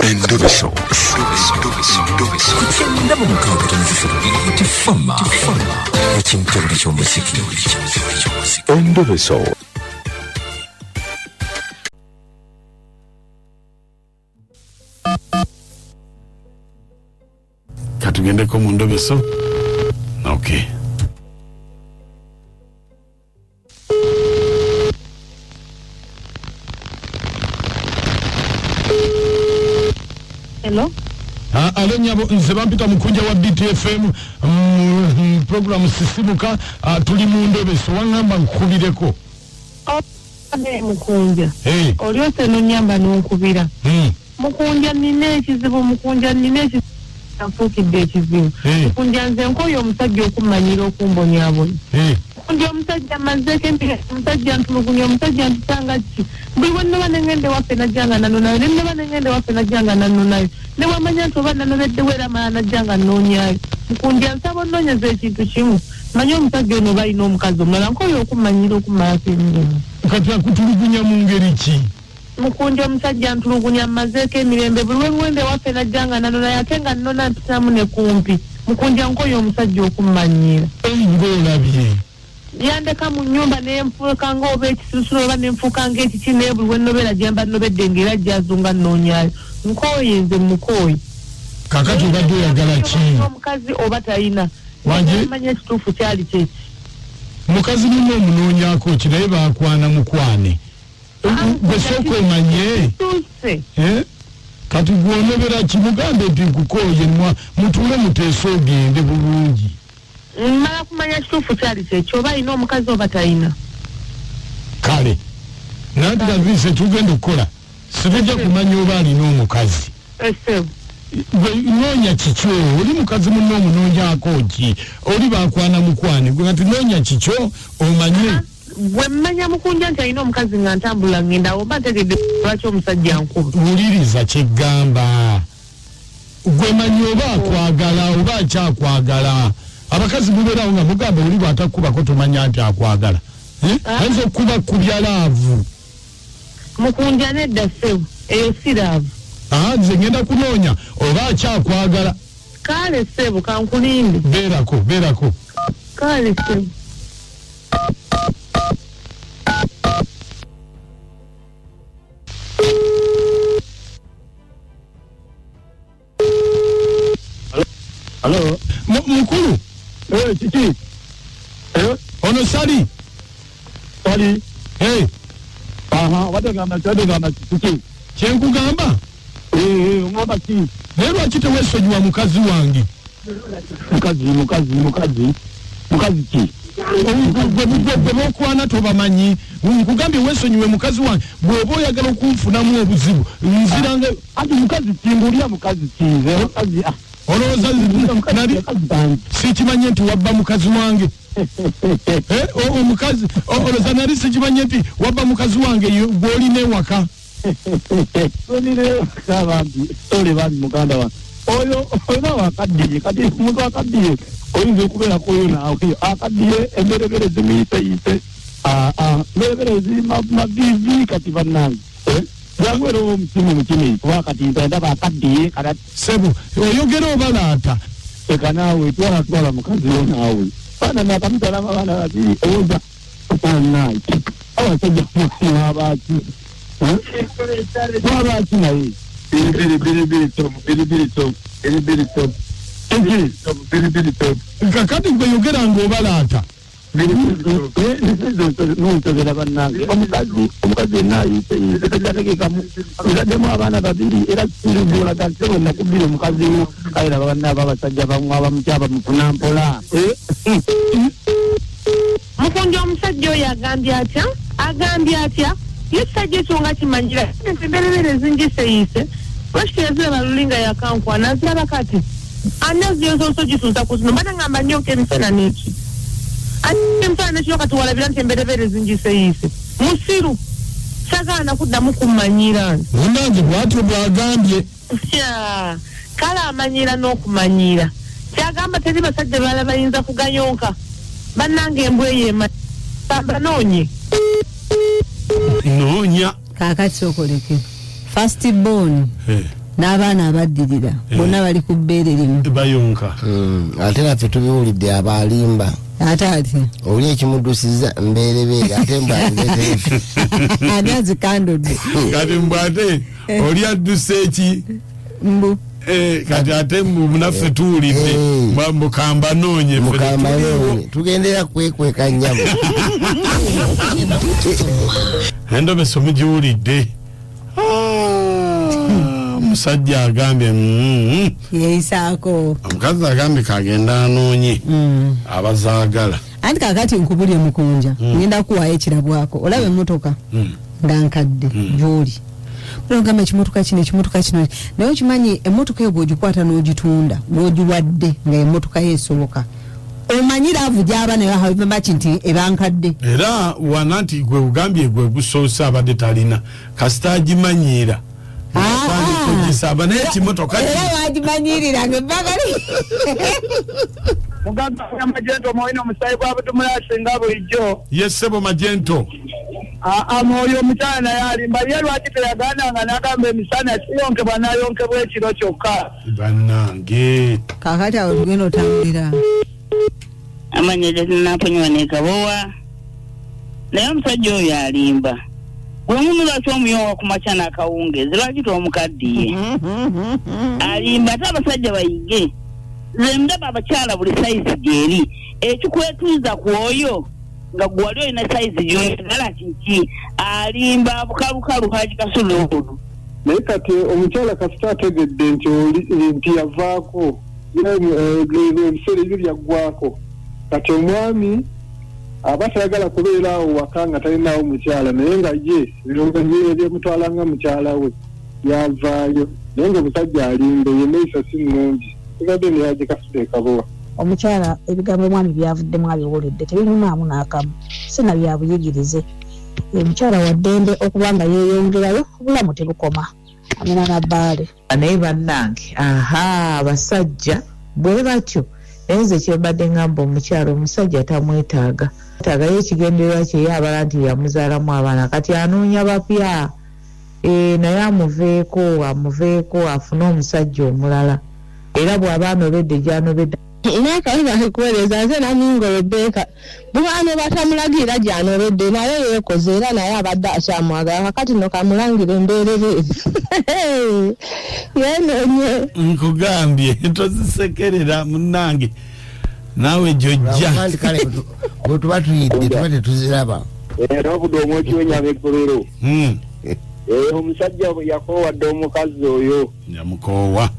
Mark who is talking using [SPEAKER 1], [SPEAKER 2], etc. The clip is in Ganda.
[SPEAKER 1] Endobeso.
[SPEAKER 2] Ku 96.3 Tifama ekimtebule ky'omuziki.
[SPEAKER 1] Endobeso.
[SPEAKER 3] Katugendeko mu ndobeso. Okay.
[SPEAKER 4] Hello?
[SPEAKER 3] Alo nyabo, nze bampita mukunja wa BTFM, program Sisimuka, tuli mu ndobeso, waŋŋamba nkukubireko.
[SPEAKER 4] Ane Mukunja.
[SPEAKER 3] Hey.
[SPEAKER 4] Oli ose n'onnyamba n'onkubira. Mukunja nnina ekizibu, Mukunja nnina ekizibu, nfuukidde ekizibu.
[SPEAKER 3] Hey.
[SPEAKER 4] Mukunja nze nkooye omusajja okummanyira okumbonyaabonya.
[SPEAKER 3] Hey.
[SPEAKER 4] Mukunja omusajja mmazeeko empira, omusajja ntulugunya, omusajja ntisanga ki. Buli lwe nnoba ne ŋŋenda ewaffe najja nga nannonayo, ne nnoba ne ŋŋenda ewaffe najja nga nannonayo. Ne bw'amanya nti oba nannobeddewo era amala najja nga nnoonyaayo. Mukunja nsaba onnoonyeze ekintu kimu. Manye omusajja ono oba alina omukazi omulala, nkooye okummanyira okummalako emirimu.
[SPEAKER 3] Kati akutulugunya mu ngeri ki?
[SPEAKER 4] Mukunja omusajja ntulugunya, mmazeeko emirembe. Buli lwe ŋŋenda ewaffe najja nga nannonayo, ate nga nnona mpitamu ne kumpi. Mukunja nkooye omusajja okummanyira.
[SPEAKER 3] Ei, ng'olabye.
[SPEAKER 4] Yandeka mu nnyumba ne nfuuka ng'oba ekisuusulu oba ne nfuuka ng'ekiki, naye buli lwe nnobeera gye mba nnobedde ng'era gy'azunga nnoonyaayo. Nkooye nze mukooye.
[SPEAKER 3] Kaakati obadde oyagala ki?
[SPEAKER 4] Omukazi oba talina.
[SPEAKER 3] Wangi?
[SPEAKER 4] Manya ekituufu kyali kyeki.
[SPEAKER 3] Mukazi munno omunoonyaako ki, naye baakwana mukwane. Gwe sooka omanye.
[SPEAKER 4] Tuuse.
[SPEAKER 3] Kati gw'onobera ki, mugambe nti nkukooye, mutuule muteese ogende bulungi.
[SPEAKER 4] Mmala kumanya kituufu kyali kyeki, oba alina omukazi oba talina.
[SPEAKER 3] Kale nanti kavise tugenda okukola situjja kumanya oba alina omukazi.
[SPEAKER 4] Ese.
[SPEAKER 3] Gwe noonya kikyo, oli mukazi munno omunoonyaako ki, oli baakwana mukwane, gwe kati noonya kikyo omanye.
[SPEAKER 4] Bwe mmanya Mukunja nti alina omukazi nga ntambula ngenda awo mba ntegedde lwaki omusajja ankuba.
[SPEAKER 3] Wuliriza kyeggamba, gwe manya oba akwagala oba akyakwagala. Abakazi mubeerawo nga mugamba oli bw'atakubako tomanya nti akwagala. Ayinza okukuba kubya laavu.
[SPEAKER 4] Mukunja nedda ssebo, eyo si laavu.
[SPEAKER 3] Nze ngenda kunoonya oba akyakwagala.
[SPEAKER 4] Kale ssebo, kankulinde.
[SPEAKER 3] Beerako, beerako.
[SPEAKER 4] Kale ssebo.
[SPEAKER 5] Hello?
[SPEAKER 3] Mukulu?
[SPEAKER 5] Kiki?
[SPEAKER 3] Ono Sali?
[SPEAKER 5] Sali?
[SPEAKER 3] Hey.
[SPEAKER 5] Aha, obadde ogamba ki? Obadde ogamba ki? Kiki?
[SPEAKER 3] Kyenkugamba?
[SPEAKER 5] Ogamba ki?
[SPEAKER 3] Naye lwaki teweesonyiwa mukazi wange?
[SPEAKER 5] Mukazi, mukazi, mukazi. Mukazi ki?
[SPEAKER 3] Gwe b'okwana tobamanyi. Nkugambye weesonyiwe mukazi wange. Bw'oba oyagala okunfunamu obuzibu, nziranga.
[SPEAKER 5] Anti mukazi ki? Mbuulira mukazi ki? Nze mukazi, ah.
[SPEAKER 3] Olowooza
[SPEAKER 5] Mukazi,
[SPEAKER 3] nali
[SPEAKER 5] mukazi bangi.
[SPEAKER 3] sikimanye nti wabba mukazi wange. Omukazi, olowooza nali sikimanye nti wabba mukazi wange gw'olina ewaka.
[SPEAKER 5] Olina ewaka bambi. Ole bambi muganda wange. Oyo, oyo nawe akaddiye. Kati omuntu akaddiye oyinza okubeerako oyo naawe. Akaddiye emberebere zimuyiseyise. Emberebere ziri maviivi kati bannange. Jangu era oba omusimu mukimi, kuba kati nze ndaba akaddiye, kati
[SPEAKER 3] Ssebo, oyogera obalaata.
[SPEAKER 5] Eka naawe, twala, twala mukazi wo naawe. Baana naakamutwalamu abaana babiri, owoza bannange. Abasajja mwabaaki? Mwabaaki naye?
[SPEAKER 6] Biri, biri, biri, biri, top, biri, biri, top, biri, biri, top.
[SPEAKER 3] Eki?
[SPEAKER 6] Top, biri, biri, top.
[SPEAKER 3] Kakati gwe yogera ng'obalaata.
[SPEAKER 5] Nonsogera bannange. Omukazi, omukazi yenna ayise, yise, takyategekamu. Nzaddemu abaana babiri, era sirigulaga ssebo nakubbira omukazi wo. Kale laba banna abo abasajja bamwe abamutya bamufuna mpola.
[SPEAKER 4] Mukunja omusajja oyo agambye atya? Agambye atya? Ye ekisajja ekyo nga kimanyira. Emberebere zingiseyise. Lwaki teyaziraba luli nga yakankwana? Aziraba kati. Ani aziyonza olusozi gituusa ku zino? Mbadde ngamba nnyo nk'emisana n'eki. Ani emisana n'ekiro kati walabira nti emberebere zingiseyise. Musiru. Sagaana kuddamu kummanyira nze.
[SPEAKER 3] Munnange bw'atyo bw'agambye.
[SPEAKER 4] Ya, kale amanyiira n'okumanyiira. Kyagamba teri basajja balala bayinza kugayonka. Bannange embwa eyo banoonye.
[SPEAKER 3] Noonya.
[SPEAKER 7] Kaakati sooka oleke. First born. N'abaana abaddirira bonna bali ku bbeere limu.
[SPEAKER 3] Bayonka.
[SPEAKER 8] Ate naffe tubiwulidde, abalimba.
[SPEAKER 7] Ate atya?
[SPEAKER 8] Oli ekimuddusiza mbeerebeere, ate mbwazireeteefe.
[SPEAKER 7] Ani azikandudde?
[SPEAKER 3] Kati mbw ate oli adduse eki?
[SPEAKER 7] Mbu.
[SPEAKER 3] Kati ate mbu naffe tuwulidde mukamba noonye.
[SPEAKER 8] Mukamba noonye, tugendera kwekweka nnyabo.
[SPEAKER 3] Endobeso mugiwulidde. Omusajja agambye
[SPEAKER 7] Yeyisaako.
[SPEAKER 3] Omukazi agambye kagenda anoonye abazaagala.
[SPEAKER 7] Anti kakati nkubulye mukunja, ngenda kuwaayo ekirabwako. Olaba emmotoka nga nkadde gy'oli, ogamba ekimotoka kino, ekimotoka kino, naye okimanyi emmotoka eyo bw'ogikwata n'ogitunda, gw'ogiwadde nga emmotoka yo esoboka, omanyi love gy'aba nayo, however much nti eba nkadde.
[SPEAKER 3] Era wana nti gwe ugambye gwe gusoose abadde talina, kasita agimanyiira atandika ogisaba, naye ekimotoka
[SPEAKER 7] Era wagimanyirira nga ebbanga.
[SPEAKER 6] Muganda Magento, omwoyina omusayi gwa butumula asinga bulijjo.
[SPEAKER 3] Yesebo Magento.
[SPEAKER 6] Mwoyo omukyala naye alimba. Ye lwaki teyaganda nga nagamba emisana siyonkebwa, nayonkebwa ekiro kyokka?
[SPEAKER 3] Bannange.
[SPEAKER 7] Kakati awo tugenda otambulira.
[SPEAKER 4] Amanya naponyiwa nekabowa, naye omusajja oyo alimba. Gwe munu lwaki omuyowa ku makya n'akawungeezi? Lwaki tomukaddiye? Alimba. Ate abasajja bayige, nze ndaba abakyala buli sayizi gyeri. Ekikwetuuza ku oyo nga gwe wali olina sayizi gyoyagala kiki? Alimba bukalukalu. Haji Kasulu ono.
[SPEAKER 9] Naye kati omukyala kasita ategedde nti oli nti yavaako, ebiseera ebyo byaggwako, kati omwami aba tayagala kubeera awo waka nga talinawo mukyala, naye nga ye ebirungo ebyemutwala nga mukyala we yavaayo, naye nga omusajja alimbe yeneeyisa si nnungi. Sigadde neyaje Kasula ekabowa.
[SPEAKER 10] Omukyala ebigambo omwami byavuddemu abiwulidde, tebinyumaamu n'akamu, sina byabuyigirize. Omukyala waddembe okuba nga yeeyongerayo, obulamu tebukoma. Amina nabbaale.
[SPEAKER 11] Naye bannange, aha, abasajja bwe batyo. Naye nze kyembadde ngamba omukyala, omusajja tamwetaaga taagayo. Ekigendererwa kye ye abala nti yamuzaalamu abaana, kati anoonya bapya. Naye amuveeko, amuveeko, afune omusajja omulala, era bw'aba anobedde gy'anobedde.
[SPEAKER 12] N'akabi kuweereza nze Namingo Rebeka. Bubano batamulagira gy'anobedde, naye yeekoze, era naye abadde akyamwagala. Kakati no kamulangira embeerera yeenonye.
[SPEAKER 3] Nkugambye tozisekerera munnange, naawe gyojja.
[SPEAKER 8] Lwakuba kale bwe tuba tuyidde tuba tetuziraba.
[SPEAKER 6] Era obudde omwoki w'ennyama eggolero. Omusajja yakoowa dde omukazi oyo.
[SPEAKER 3] Yamukoowa.